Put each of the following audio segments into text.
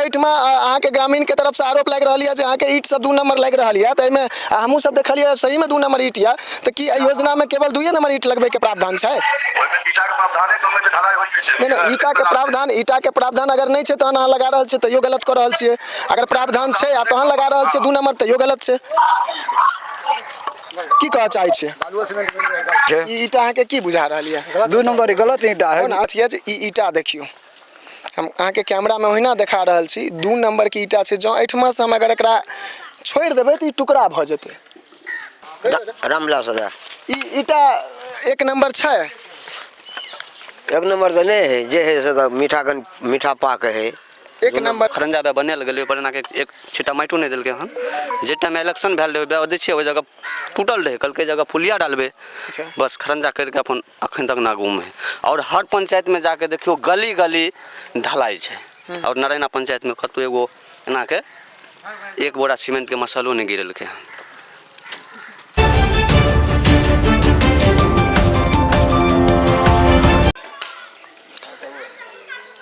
एहिठमा अहाँके ग्रामीणके तरफसँ आरोप लागि रहल यऽ जे अहाँके ईट सब 2 नंबर लागि रहल यऽ, तऽ एहिमे हमहूँ सब देखलियै सहीमे 2 नंबर ईट यऽ, तऽ की एहि योजनामे केवल 2 नंबर ईट लगबैके प्रावधान छै? नहि नहि, ईटाके प्रावधान, ईटाके प्रावधान अगर नहि छै तहन अहाँ लगा रहल छियै तैयो गलत कऽ रहल छियै। अगर प्रावधान छै आ तहन लगा रहल छियै 2 नंबर तैयो गलत छै। की कहऽ चाहै छियै? ई ईटा अहाँके की बुझा रहल यऽ? 2 नंबर गलत ईटा है। अथी जे ई ईटा देखियौ, हम अहाँके कैमरामे ओहिना देखा रहल छी, 2 नंबरके ईटा छै। जँ एहिठमासँ हम अगर एकरा छोड़ि देबै तऽ ई टुकड़ा भऽ जेतै। रामविलास दादा, ई ईटा 1 नंबर छै? 1 नंबर तऽ नहि है, जे है से तऽ मीठा कन मीठा पाक है। 1 नंबर खरंजा दऽ बनायल गेलै, ओहिपर एनाके एक छिट्टा माटिओ नहि देलकै हन। जे टाइममे इलेक्शन भेल रहै, ओहि दै छियै ओहि जगह टूटल रहै, कहलकै जगह पुलिया डालबै, बस खरंजा करिके अपन अखन तक नागूमे है। आओर हर पंचायतमे जाके देखियौ गली गली ढलाई छै, आओर नारायणा पंचायतमे कतहु एगो एनाके एक बोरा सीमेंटके मसालो नहि गिरेलकै हन।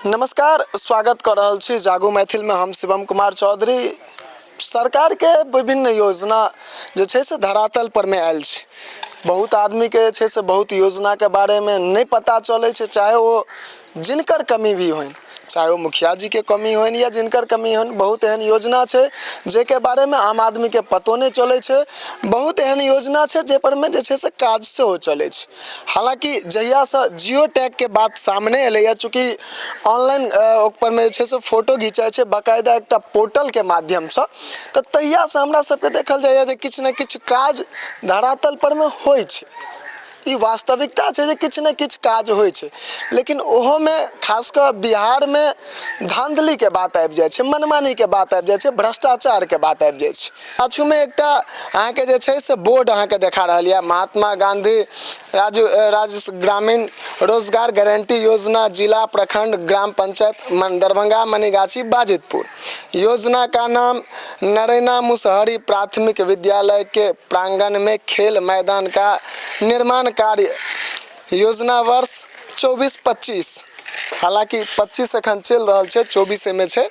नमस्कार, स्वागत कर रहल छी जागू मैथिल में। हम शिवम कुमार चौधरी। सरकार के विभिन्न योजना जे छै से धरातल पर में आयल छै। बहुत आदमी के जे छै से बहुत योजना के बारे में नहीं पता चलै छै, चाहे ओ जिनकर कमी भी होइन, चाहे ओ मुखिया जी के कमी होइन या जिनकर कमी होइन। बहुत एहन योजना छै जाहिके बारेमे आम आदमीके पतो नहि चलै छै। बहुत एहन योजना छै जाहि परमे जे छै से काज सेहो चलै छै। हालाँकि जहियासँ जियो टैगके बात सामने एलैए, चूँकि ऑनलाइन ओहिपरमे जे छै से फोटो घिचाइ छै बाकायदा एकटा पोर्टलके माध्यमसँ, तऽ तहियासँ हमरा सबके देखल जाइए जे किछु ने किछु काज धरातल परमे होइ छै। ई वास्तविकता छै जे किछु ने किछु काज होइ छै, लेकिन ओहोमे खास कऽ बिहारमे धाँधलीके बात आबि जाइ छै, मनमानीके बात आबि जाइ छै, भ्रष्टाचारके बात आबि जाइ छै। पाछूमे एकटा अहाँके जे छै से बोर्ड अहाँके देखा रहल यऽ, महात्मा गांधी राज्य राज्य ग्रामीण रोजगार गारंटी योजना, जिला प्रखंड ग्राम पंचायत दरभंगा मनीगाछी बाजितपुर। योजना का नाम नरैना मुसहरी प्राथमिक विद्यालय के प्रांगण में खेल मैदान का निर्माण कार्य, योजना वर्ष 24-25। हालाँकि 25 एखन चलि रहल छै, 24 एहिमे छै।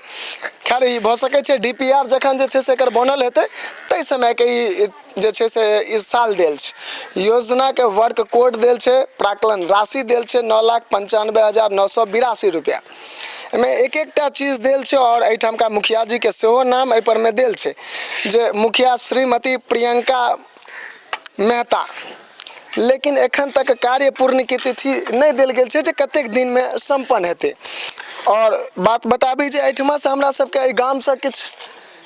खैर ई भऽ सकै छै DPR जखन जे छै से एकर बनल हेतै ताहि समयके ई जे छै से ई साल देल छै। योजनाके वर्क कोड देल छै, प्राकलन राशि देल छै 9,95,982 रुपैआ। एहिमे एक एकटा चीज देल छै आओर एहिठामका मुखिया जीके सेहो नाम एहिपर मे देल छै, जे मुखिया श्रीमती प्रियंका मेहता। लेकिन एखन तक कार्य पूर्णके तिथि नहि देल गेल छै जे कतेक दिनमे सम्पन्न हेतै। आओर बात बताबी जे एहिठमासँ हमरा सबके एहि गामसँ किछु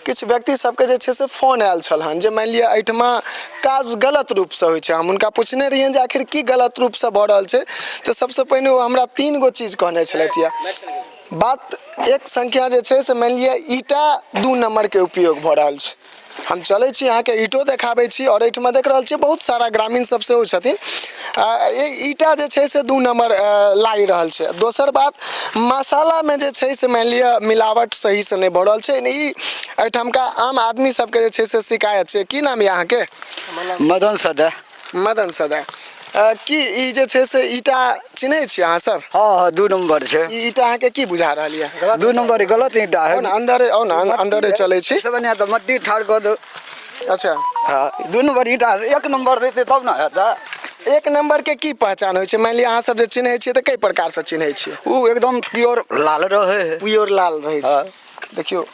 किछु व्यक्ति सबके जे छै से फोन आयल छल हन जे मानि लिअ एहिठमा काज गलत रूपसँ होइ छै। हम हुनका पुछने रहियनि जे आखिर की गलत रूपसँ भऽ रहल छै, तऽ सबसँ पहिने ओ हमरा 3 गो चीज कहने छलथि यऽ। बात एक संख्या जे छै से मानि लिअ ईटा 2 नम्बरके उपयोग भऽ रहल छै। हम चलै छी अहाँके ईटो देखाबै छी आओर एहिठमा देख रहल छियै बहुत सारा ग्रामीण सब सेहो छथिन। ईटा जे छै से 2 नम्बर लागि रहल छै। दोसर बात, मसालामे जे छै से मानि लिअ मिलावट सहीसँ नहि भऽ रहल छै। ई एहिठामका आम आदमी सबके जे छै से शिकायत छै। की नाम यऽ अहाँके? मदन सदा। मदन सदा। की ई जे छै से ईटा चिन्है छियै अहाँ सब? हँ हँ, 2 नंबर छै। ई ईटा अहाँके की बुझा रहल यऽ? 2 नंबर गलत ईटा है। ने अंदरे आउ ने, अंदरे चलै छी। सबसे बढ़िया तऽ मट्टी ठाढ़ कऽ दो। अच्छा। हँ, 2 नंबर ईटा 1 नंबर देतै तब ने हेतै। 1 नंबर के की पहचान होइ छै? मानि लिअ अहाँ सब जे चिन्है छियै तऽ कई प्रकार से चिन्है छियै? ओ एकदम प्योर लाल रहै है। प्योर लाल रहै छै। हँ। देखियौ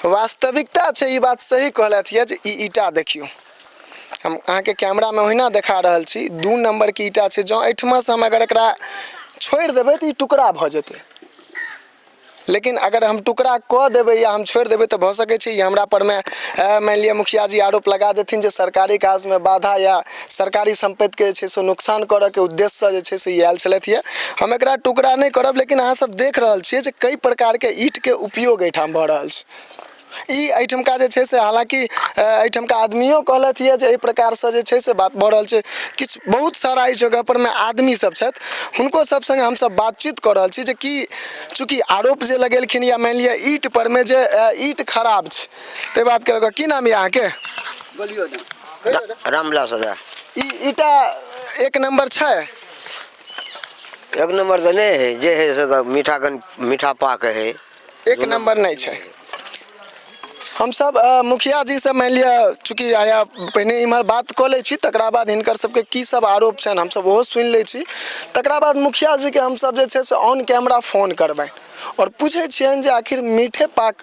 वास्तविकता छै, ई बात सही कहलथि यऽ जे ई ईटा देखियौ, हम अहाँके कैमरामे ओहिना देखा रहल छी, 2 नम्बरके ईटा छै। जँ एहिठमासँ हम अगर एकरा छोड़ि देबै तऽ ई टुकड़ा भऽ जेतै, लेकिन अगर हम टुकड़ा कऽ देबै या हम छोड़ि देबै तऽ भऽ सकै छै ई हमरा परमे मानि लिअ मुखिया जी आरोप लगा देथिन जे सरकारी काजमे बाधा या सरकारी सम्पत्तिके जे छै से नुकसान करऽके उद्देश्यसँ जे छै से ई आयल छलथि यऽ। हम एकरा टुकड़ा नहि करब, लेकिन अहाँ सब देख रहल छियै जे कई प्रकारके ईटके उपयोग एहिठाम भऽ रहल छै। ई एहिठमका जे छै से हालाँकि एहिठमका आदमियो कहलथि यऽ जे एहि प्रकारसँ जे छै से बात भऽ रहल छै। किछु बहुत सारा एहि जगहपरमे आदमी सब छथि, हुनको सब सङ्गे हमसब बातचीत कऽ रहल छी जे की चूँकि आरोप जे लगेलखिन या मानि लिअ ईट परमे जे ईट खराब छै, ताहि बातके लऽ कऽ। की नाम यऽ अहाँके? बोलियौ ने। रामविलास दादा। ई ईटा 1 नंबर छै? 1 नंबर तऽ नहि है, जे है से तऽ मीठा कन मीठा पाक है। 1 नंबर नहि छै। हमसभ मुखिया जीसँ मानि लिअ चूँकि आया पहिने इम्हर बात कऽ लै छी, तकरा बाद हिनकर सबके की सब आरोप छनि हमसभ ओहो सुनि लै छी। तकरा बाद मुखिया जीके हमसभ जे छै से ऑन कैमरा फोन करबनि आओर पूछै छियनि जे आखिर मीठे पाक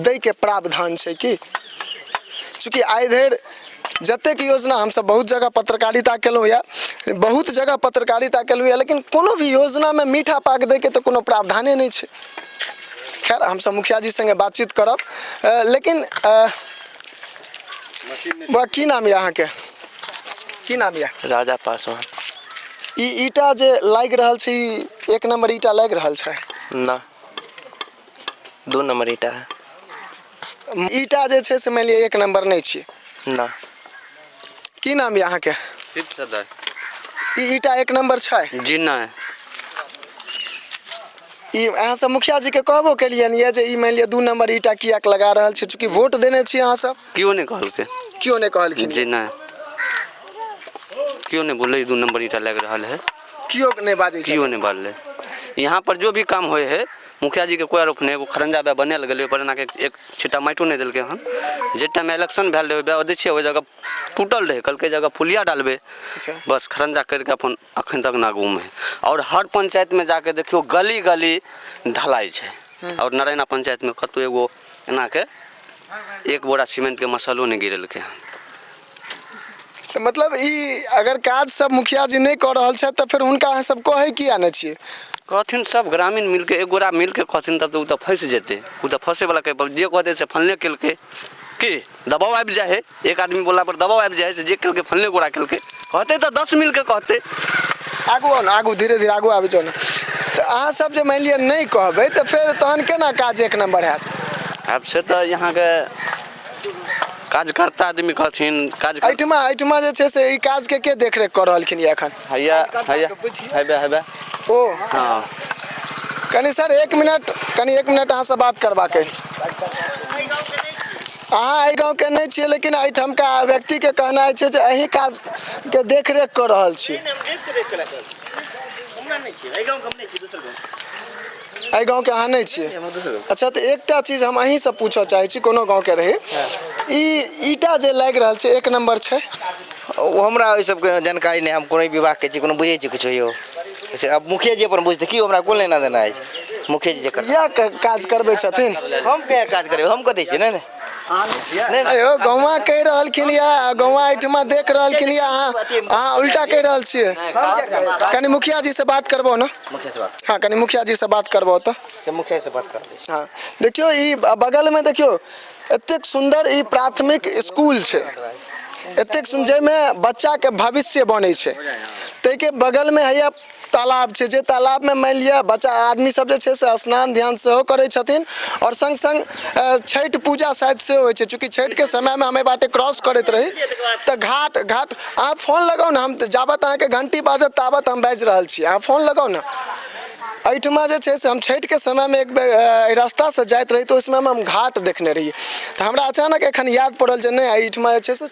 दैके प्रावधान छै की। चूँकि आइ धरि जतेक योजना हमसभ बहुत जगह पत्रकारिता केलहुँ यए, बहुत जगह पत्रकारिता केलहुँ यए, लेकिन कोनो भी योजनामे मीठा पाक दैके तऽ कोनो प्रावधाने नहि छै। खैर हमसभ मुखिया जी सङ्गे बातचीत करब, लेकिन बा की नाम यऽ अहाँके? की नाम यऽ? राजा पासवान। ई ईटा जे लागि रहल छै ई एक नम्बर ईटा लागि रहल छै? ना, 2 नंबर ईटा है। ईटा जे छै से मानि लिअ एक नम्बर नहि छै? ना। की नाम यऽ अहाँके? शिव सदर। ई ईटा एक नम्बर छै? जी नहि। ई अहाँ सब मुखिया जी के कहबो केलियनि यऽ जे ई मानि लिअ 2 नम्बर ईटा किएक लगा रहल छी, चूँकि वोट देने छी अहाँ सब? केओ नहि कहलकै। केओ नहि कहलखिन? जी नहि, केओ नहि बोललै 2 नम्बर ईटा लागि रहल है। केओ नहि बाजै छै? केओ नहि बाजलै। यहाँ पर जो भी काम होइ है मुखिया जी के कोई आरोप नहीं, एगो खरंजा बे बनायल गेलै, ओहि पर एनाके एक छिट्टा माटियो नहि देलकै हन। जे टाइममे इलेक्शन भेल रहै ओहि दै छियै, ओहि जगह टूटल रहै, कहलकै जगह पुलिया डालबै। अच्छा। बस खरंजा करके अपन अखन तक नागूमे है। और हर पंचायतमे जाके देखियौ गली गली ढलाई छै, और नारायणा पंचायतमे कतहु एगो एनाके एक बोरा सीमेंटके मसालो नहि गिरेलकै हन। तऽ मतलब ई अगर काज सब मुखिया जी नहि कऽ रहल छथि तऽ फेर हुनका अहाँ सब कहै किया नहि छियै? कहथिन सब ग्रामीण मिलके, एक गोरा मिलके कहथिन तब तऽ ओ तऽ फँसि जेतै। ओ तऽ फँसैवला के जे कहतै से फलने केलकै, की दबाव आबि जाइ हइ, एक आदमी बोलला पर दबाव आबि जाइ हइ से जे केलकै फलने गोरा केलकै, कहतै तऽ 10 मिलके कहतै। आगू आउ ने, आगू धीरे धीरे आगू आबि जाउ ने। तऽ अहाँ सब जे मानि लिअ नहि कहबै तऽ फेर तहन केना काज एक नम्बर हैत? आब से तऽ यहाँके काजकर्ता आदमी कहथिन काज। एहिठमा जे छै से ई काजके के देखरेख कऽ रहलखिन यऽ एखन? हैया हैया हेबे हेबे ओ हँ। कनि सर एक मिनट, कनि एक मिनट अहाँसँ बात करबाक अइ। अहाँ एहि गाँवके नहि छियै, लेकिन एहिठामका व्यक्तिके कहनाइ छै जे एहि काजके देखरेख कऽ रहल छी। एहि गाँवके अहाँ नहि छियै? अच्छा, तऽ एकटा चीज हम अहीँसँ पूछऽ चाहै छी, कोनो गाँवके रही, ई ईटा जे लागि रहल छै एक नम्बर छै? ओ हमरा ओहि सबके जानकारी नहि, हम कोनो विभागके छी, कोनो बुझै छी किछो यौ? से आब मुखिया जी अपन बुझतै की, हमरा कोन लेना देना अछि। मुखिया जी जकर इएह काज करबै छथिन। हम कहिया काज करबै? हम कतै छियै? नहि नहि नहि। अयो गौवा कहि रहलखिन यऽ, गौवा एहिठमा देख रहलखिन यऽ, अहाँ उल्टा कहि रहल छियै। कनि मुखिया जी से बात करबो ने? मुखिया से बात। हाँ, कनि मुखिया जी से बात करबो तऽ। से मुखिया से बात कर दै छी। हाँ, देखियौ ई बगलमे देखियौ एतेक सुन्दर ई प्राथमिक स्कूल छै, एतेक सुन्दर जाहिमे बच्चाके भविष्य बनै छै, ताहिके बगलमे हैया तालाब छै, जे तालाबमे मानि लिअ बच्चा आदमी सब जे छै से स्नान ध्यान सेहो करै छथिन आओर सङ्ग सङ्ग छठि पूजा शायद सेहो होइ छै। चूँकि छठिके समयमे हम एहि बाटे क्रॉस करैत रही तऽ घाट घाट अहाँ फोन लगाउ ने, हम जाबत अहाँके घण्टी बाजत ताबत हम बाजि रहल छी, अहाँ फोन लगाउ ने। एहिठमा जे छै से हम छठिके समयमे एक बेर एहि रास्तासँ जाइत रही तऽ ओहि समयमे हम घाट देखने रहियै, तऽ हमरा अचानक एखन याद पड़ल जे नहि एहिठमा जे छै से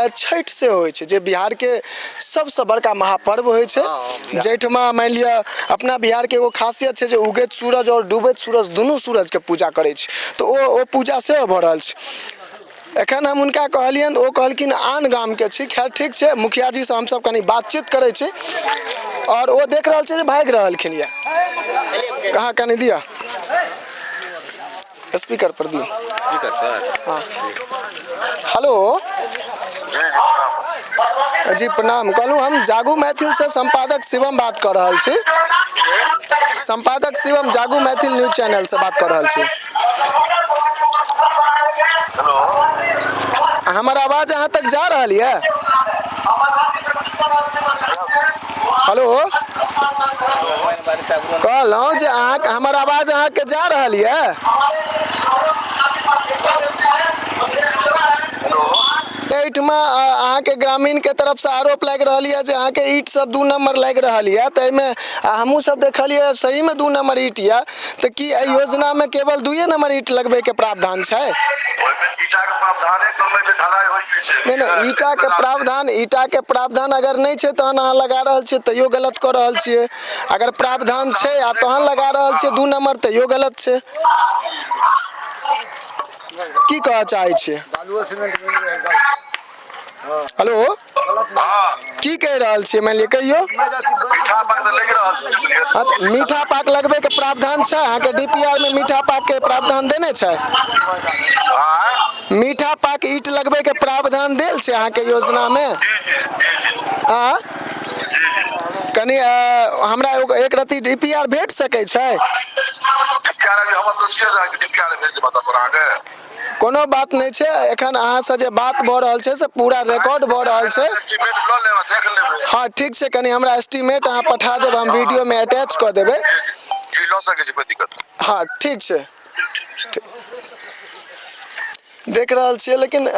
छठि सेहो होइ छै, जे बिहारके सबसँ बड़का महापर्व होइ छै, जाहिठमा मानि लिअ अपना बिहारके एगो खासियत छै जे उगैत सूरज आओर डूबैत सूरज दुनू सूरजके पूजा करै छै, तऽ ओ पूजा सेहो भऽ रहल छै। एखन हम हुनका कहलियनि तऽ ओ कहलखिन आन गामके छी। खैर ठीक छै, मुखिया जीसँ हमसब कनि बातचीत करै छी आओर ओ देख रहल छै जे भागि रहलखिन यऽ। कहाँ कनि दिअ स्पीकर पर दियौ। स्पीकर पर? हाँ। हेलो जी, प्रणाम। कहलहुँ हम जागू मैथिलसँ सम्पादक शिवम बात कऽ रहल छी, सम्पादक शिवम जागू मैथिल न्यूज चैनलसँ बात कऽ रहल छी। हमर आवाज अहाँ तक जा रहल यऽ? हेलो, कहलहुँ जे अहाँ हमर आवाज अहाँके जा रहल यऽ? एहिठमा अहाँके ग्रामीणके तरफसँ आरोप लागि रहल यऽ जे अहाँके ईट सब 2 नम्बर लागि रहल यऽ, ताहिमे हमहूँ सब देखलियै सहीमे 2 नम्बर ईट यऽ, तऽ की एहि योजनामे केवल 2 नम्बर ईट लगबैके प्रावधान छै? ओहिमे ईटाके प्रावधाने कम छै, ढलाई होइ छै। नहि नहि, ईटाके प्रावधान, ईटाके प्रावधान अगर नहि छै तहन अहाँ लगा रहल छियै तैयो गलत कऽ रहल छियै, अगर प्रावधान छै आ तहन लगा रहल छियै 2 नम्बर तैयो गलत छै। की कहऽ चाहै छियै? हेलो, की कहि रहल छियै? मानि लिअ कहियौ। मीठा पाक तऽ लागि रहल छै, बुझलियै? हँ, तऽ मीठा पाक लगबैके प्रावधान छै अहाँके? डीपीआर मे मीठा पाक के प्रावधान देने छै? आँय? मीठा पाक ईट लगबैके प्रावधान देल छै अहाँके योजनामे? आँ, कनि हमरा एगो एक रत्ती डी पी आर भेट सकै छै? डीपीआर अभी हमर तऽ छियै, अहाँके डीपीआर भेज देब पर अहाँके। कोनो बात नहि छै, एखन अहाँसँ जे बात भऽ रहल छै से पूरा रिकॉर्ड भऽ रहल छै। एस्टीमेट लऽ लेब, देख लेबै। हँ, ठीक छै, कनि हमरा एस्टीमेट अहाँ पठा देब, हम वीडियोमे अटैच कऽ देबै। जी, लऽ सकै छी, कोइ दिक्कत नहि। हँ, ठीक छै। देख रहल छियै, लेकिन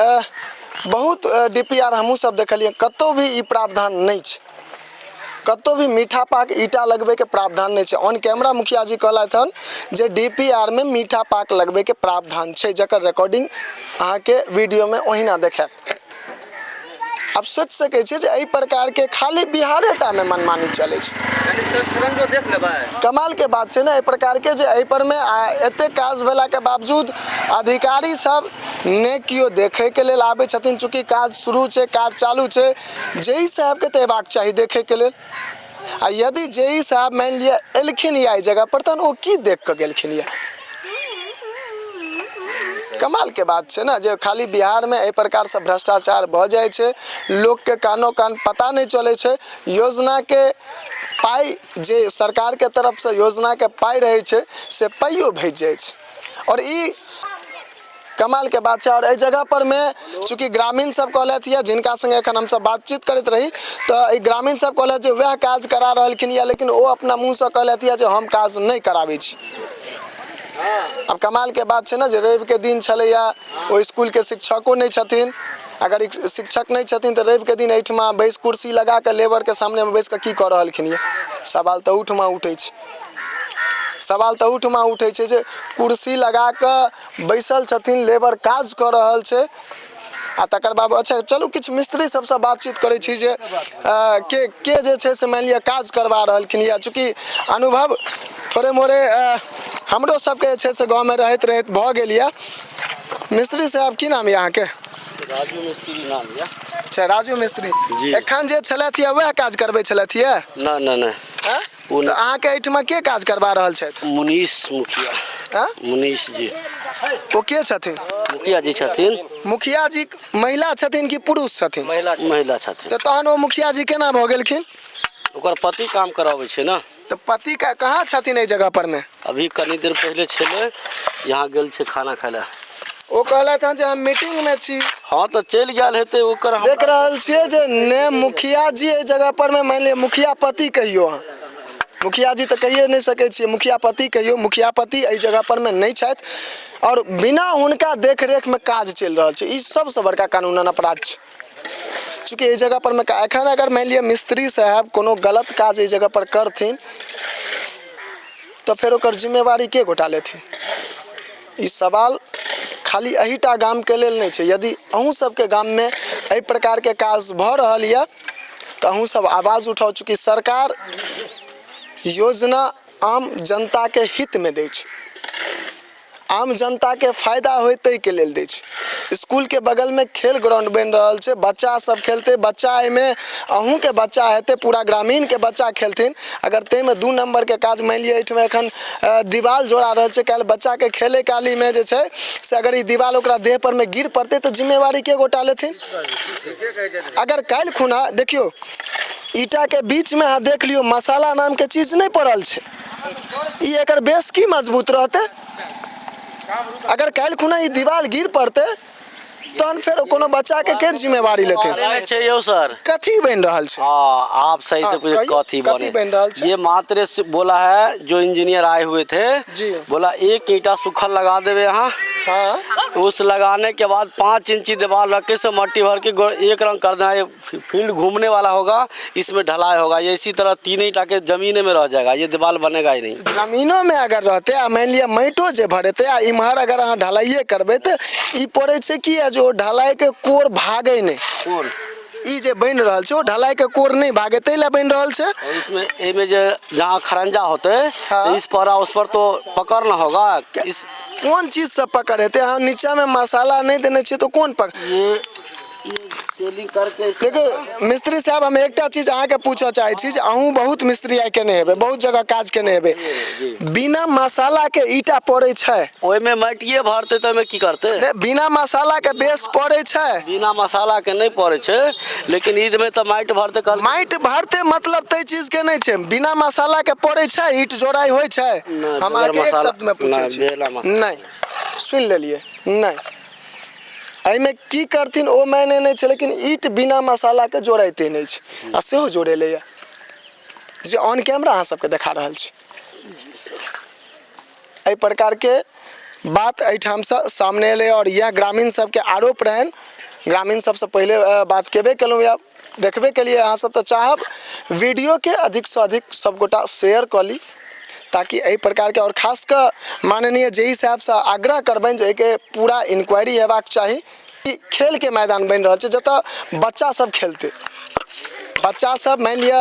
बहुत डी पी आर हमहूँ सब देखलियै, कतहु भी ई प्रावधान नहि छै, कतहु भी मीठा पाक ईटा लगबैके प्रावधान नहि छै। ऑन कैमरा मुखिया जी कहलथि हन जे डी पी आर मे मीठा पाक लगबैके प्रावधान छै, जकर रिकॉर्डिंग अहाँके वीडियोमे ओहिना देखायत। आब सोचि सकै छियै जे एहि प्रकारके खाली बिहारेटामे मनमानी चलै छै। देख लेबै। कमालके बात छै ने एहि प्रकारके जे एहि परमे एतेक काज भेलाके बावजूद अधिकारी सब ने केओ देखैके लेल आबै छथिन। चूँकि काज शुरू छै, काज चालू छै, जे ई साहेबके तऽ अयबाक चाही देखैके लेल। आ यदि जे ई साहेब मानि लिअ एलखिन यऽ एहि जगहपर, तहन ओ की देख कऽ गेलखिन यऽ? कमालके बात छै ने जे खाली बिहारमे एहि प्रकारसँ भ्रष्टाचार भऽ जाइ छै, लोकके कानो कान पता नहि चलै छै। योजनाके पाइ जे सरकारके तरफसँ योजनाके पाइ रहै छै से पाइयो भेज जाइ छै, आओर ई कमालके बात छै। आओर एहि जगह पर मे चूँकि ग्रामीण सब कहलथि यऽ, जिनका संगे एखन हमसब बातचीत करैत रही, तऽ एहि ग्रामीण सब कहलथि जे वएह काज करा रहलखिन यऽ, लेकिन ओ अपना मुँहसँ कहलथि यऽ जे हम काज नहि कराबै छी। आब कमालके बात छै ने जे रविके दिन छलैए, ओहि इसकुलके शिक्षको नहि छथिन। अगर शिक्षक नहि छथिन तऽ रविके दिन एहिठमा बैस कुर्सी लगा कऽ लेबरके सामनेमे बैस कऽ की कऽ रहलखिन यऽ? सवाल तऽ ओहिठमा उठै छै। सवाल तऽ ओहिठमा उठै छै जे कुर्सी लगा कऽ बैसल छथिन, लेबर काज कऽ रहल छै, आ तकर बाद अच्छा चलू किछु मिस्त्री सबसँ बातचीत करै छी जे के के जे छै से मानि लिअ काज करबा रहलखिन यऽ। चूँकि अनुभव थोड़े मोड़े हमरो सबके जे छै से गाँवमे रहैत रहैत भऽ गेल यऽ। मिस्त्री साहब, की नाम यऽ अहाँके? राजू मिस्त्री नाम यऽ। अच्छा, राजू मिस्त्री जी। एखन जे छलथि यऽ वएह काज करबै छलथि यऽ? नहि नहि नहि। आँय? ओ तऽ अहाँके एहिठमा के काज करबा रहल छथि? मुनीष मुखिया। आँय? मुनीष जी। ओ के छथिन? मुखिया जी छथिन। मुखिया जी महिला छथिन कि पुरुष छथिन? महिला छथिन। तऽ तहन ओ मुखिया जी केना भऽ गेलखिन? ओकर पति काम कराबै छै ने। तऽ पति कहाँ छथिन एहि जगह पर मे? अभी कनी देर पहिले छलै, यहाँ गेल छै खाना खाय लए। ओ कहलथि हँ जे हम मीटिंग मे छी। हँ, तऽ चलि गेल हेतै ओकर। देख रहल छियै जे ने मुखिया जी एहि जगह पर मे, मानि लिअ मुखिया पति कहियौ अहाँ, मुखिया जी तऽ कहिए नहि सकै छियै, मुखिया पति कहियौ, मुखिया पति एहि जगह पर मे नहि छथि आओर बिना हुनका देख रेख मे काज चलि रहल छै। ई सबसँ बड़का कानूनन अपराध छै। चूँकि एहि जगह पर मे एखन अगर मानि लिअ मिस्त्री साहेब कोनो गलत काज एहि जगह पर करथिन तऽ फेर ओकर जिम्मेवारी के गोटा लेथिन? ई सवाल खाली एहिटा गामके लेल नहि छै। यदि अहूँ सबके गाममे एहि प्रकारके काज भऽ रहल यऽ तऽ अहूँ सब आवाज उठाउ। चूँकि सरकार योजना आम जनताके हितमे दै छै, आम जनताके फायदा होइ ताहिके लेल दै छै। इसकुलके बगलमे खेल ग्राउंड बनि रहल छै, बच्चा सब खेलतै, बच्चा एहिमे अहूँके बच्चा हेतै, पूरा ग्रामीणके बच्चा खेलथिन। अगर ताहिमे 2 नम्बरके काज मानि लिअ एहिठमा एखन दीवाल जोड़ा रहल छै, काल्हि बच्चाके खेलै कालीमे जे छै से अगर ई दीवाल ओकरा देह परमे गिर पड़तै तऽ जिम्मेवारी के गोटा लेथिन? अगर काल्हि खुना देखियौ ईटाके बीचमे अहाँ देख लियौ मसाला नामके चीज नहि पड़ल छै, ई एकर बेस की मजबूत रहतै? अगर काल्हि खुना ई दीवाल गिर पड़तै तहन फेर कोनो बच्चाके के जिम्मेवारी लेथिन? छै यौ सर। कथी बनि रहल छै? हाँ, आप सही से हाँ, पूछे। कहियो, कथी कथी बने बन रहल छै? ये मात्र से बोला है, जो इंजीनियर आए हुए थे जी। बोला एक ईंटा सुखल लगा देवे यहाँ। उस लगाने के बाद 5 इंची दीवार रख के से मट्टी भर के एक रंग कर देना। ये फील्ड घूमने वाला होगा, इसमें ढलाई होगा। ये इसी तरह 3 ईंटा के जमीने में रह जाएगा, ये दीवार बनेगा ही नहीं। जमीनो में अगर रहते आ मानि लिअ माटियो जे भरेतै आ इम्हर अगर अहाँ ढलाइए करबै तऽ ई पड़ै छै कि जे ओ ढलाइके कोर भागै नहि। कोन? ई जे बनि रहल छै ओ ढलाइके कोर नहि भागे ताहि लए बनि रहल छै। और इसमें एमे जे जहाँ खरंजा होते हाँ। तो इस पर उस पर तो पकड़ ना होगा इस कोन चीजसँ पकड़ हेतै? अहाँ नीचाँमे मसाला नहि देने छियै तऽ कोन पकड़? ये सेलिंग करके देखियौ मिस्त्री साहब, हम एकटा चीज अहाँके पूछऽ चाहै छी जे अहूँ बहुत मिस्त्री आइ केने हेबै, बहुत जगह काज केने हेबै, बिना मसालाके ईटा पड़ै छै? ओहिमे माटिए भरतै तऽ ओहिमे की करतै? नहि, बिना मसालाके बेस पड़ै छै? बिना मसाला के नहि पड़ै छै, लेकिन ईदमे तऽ माटि भरतै कहल। माटि भरतै मतलब ताहि चीजके नहि छै, बिना मसालाके पड़ै छै ईट जोड़ाइ होइ छै? नहि, हम बगैर अहाँके एक मसाला- शब्दमे पूछै नहि, छी। बिना मसाला। नहि सुनि लेलियै नहि, एहिमे की करथिन ओ मायने नहि छै, लेकिन ईट बिना मसालाके जोड़ाइते नहि छै आ सेहो जोड़ेलैए जे ऑन कैमरा अहाँ सबके देखा रहल छी। एहि प्रकारके बात एहिठामसँ सामने एलै आओर इएह ग्रामीण सबके आरोप रहनि। ग्रामीण सबसँ पहिले बात केबे केलहुँ या देखबे केलियै अहाँ सब, तऽ चाहब वीडियोके अधिकसँ अधिक सबगोटा शेयर कऽ ली ताकि एहि प्रकारके, आओर खास कऽ माननीय जे ई साहेबसँ आग्रह करबनि जे एहिके पूरा इंक्वायरी हेबाक चाही। ई खेलके मैदान बनि रहल छै जतऽ बच्चा सब खेलतै। बच्चा सब मानि लिअ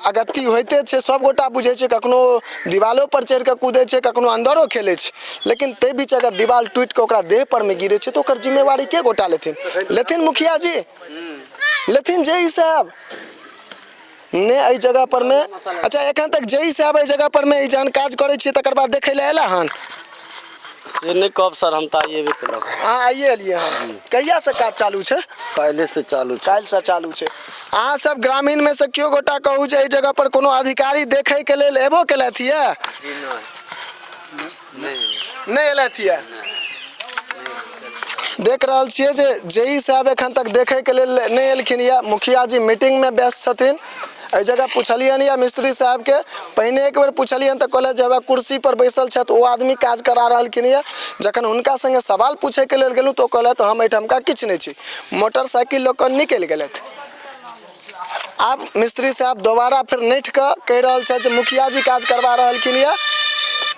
अगत्ती होइते छै, सब गोटा बुझै छै, कखनो दिवालो पर चढ़ि कऽ कूदै छै, कखनो अन्दरो खेलै छै, लेकिन ताहि बीच अगर दिवाल टूटि कऽ ओकरा देह पर मे गिरै छै तऽ ओकर जिम्मेवारी के गोटा लेथिन? लेथिन मुखिया जी? लेथिन जे ई साहेब? ने एहि जगह पर मे। अच्छा, एखन तक जे ई साहेब एहि जगह पर मे ई जहन काज करै छियै तकर बाद देखै लए एला हन? से नहि कहब सर, हम तऽ आइए केलहुँ। अहाँ आइए एलियै हन? कहियासँ काज चालू छै? काल्हिसँ चालू छै। काल्हिसँ चालू छै। अहाँ सब ग्रामीण मे से केओ गोटा कहू जे एहि जगह पर कोनो अधिकारी देखै के लेल एबो केलथि यऽ? नहि एलथि यऽ। देख रहल छियै जे जे ई साहब एखन तक देखैके लेल नहि एलखिन यऽ, मुखिया जी मीटिंगमे व्यस्त छथिन। एहि जगह पुछलियनि यऽ मिस्त्री साहबके, पहिने एक बेर पुछलियनि तऽ कहलथि जे हौवे कुर्सी पर बैसल छथि ओ आदमी काज करा रहलखिन यऽ। जखन हुनका सङ्गे सवाल पूछैके लेल गेलहुँ तऽ ओ कहलथि हम एहिठामका किछु नहि छी, मोटरसाइकिल लऽ कऽ निकलि गेलथि। आब मिस्त्री साहब दोबारा फेर नठि कऽ कहि रहल छथि जे मुखिया जी काज करवा रहलखिन यऽ,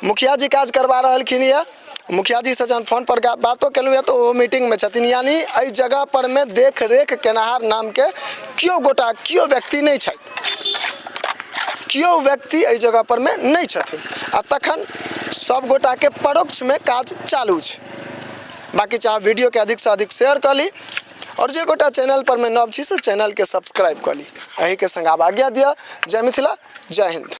मुखिया जी काज करवा रहलखिन यऽ। मुखिया जी से जहन फोन पर बातो केलहुँ यऽ तऽ ओ मीटिंगमे छथिन। यानी एहि जगह पर मे देख रेख केनहार नामके केओ गोटा केओ व्यक्ति नहि छथि, केओ व्यक्ति एहि जगह पर मे नहि छथिन आ तखन सब गोटाके परोक्षमे काज चालू छै। बाकी चाहे वीडियोके अधिकसँ अधिक शेयर कऽ ली और जे गोटा चैनल पर मे नव छी से चैनलके सब्सक्राइब कऽ ली। एहिके संग आब आज्ञा दिअ। जय मिथिला, जय हिन्द।